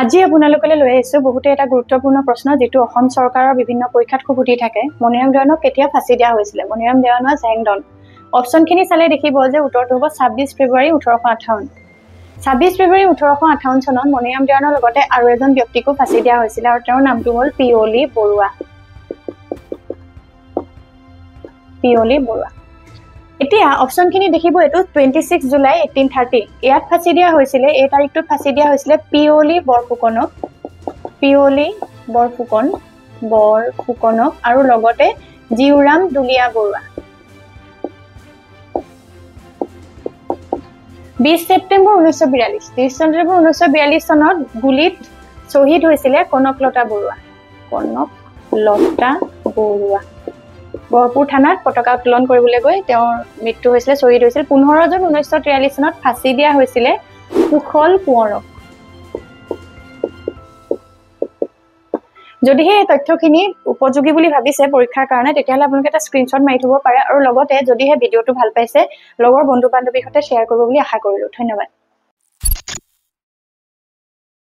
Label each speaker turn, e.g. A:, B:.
A: আজি আপোনালোকলৈ লৈ আহিছোঁ বহুতে এটা গুৰুত্বপূৰ্ণ প্ৰশ্ন, যিটো অসম চৰকাৰৰ বিভিন্ন পৰীক্ষাত খুব সুধি থাকে। মণিৰাম দেৱানক কেতিয়া ফাঁচি দিয়া হৈছিলে? Maniram Dewan was hanged on. অপশ্যনখিনি চালে দেখিব যে উত্তৰটো হ'ব 26 ফেব্ৰুৱাৰী 1858। 26 ফেব্ৰুৱাৰী 1858 চনত মণিৰাম দেৱানৰ লগতে আৰু এজন ব্যক্তিকো ফাঁচি দিয়া হৈছিলে আৰু তেওঁৰ নামটো হ'ল পিয়লি বৰুৱা। পিয়লি বৰুৱা। এতিয়া অপশ্যনখিনি দেখিব, এইটো 26 জুলাই 1830, ইয়াত ফাঁচি দিয়া হৈছিলে। এই তাৰিখটোত ফাঁচি দিয়া হৈছিলে পিয়লি বৰফুকনক, পিয়লি বৰফুকন, বৰফুকনক আৰু লগতে জীউৰাম দুলীয়া বৰুৱা। 20 ছেপ্টেম্বৰ 1942, 20 ছেপ্টেম্বৰ 1942 চনত গুলীত শ্বহীদ হৈছিলে কনকলতা বৰুৱা। কনকলতা বৰুৱা গহপুৰ থানাত পতাকা উত্তোলন কৰিবলৈ গৈ তেওঁৰ মৃত্যু হৈছিলে, শ্বহীদ হৈছিল। 15 জুন 1943 চনত ফাঁচি দিয়া হৈছিলে কুশল কোঁৱৰক। যদিহে এই তথ্যখিনি উপযোগী বুলি ভাবিছে পৰীক্ষাৰ কাৰণে, তেতিয়াহ'লে আপোনালোকে এটা স্ক্ৰীনশ্বট মাৰি থ'ব পাৰে আৰু লগতে যদিহে ভিডিঅ'টো ভাল পাইছে লগৰ বন্ধু বান্ধৱীৰ সৈতে শ্বেয়াৰ কৰিব বুলি আশা কৰিলোঁ। ধন্যবাদ।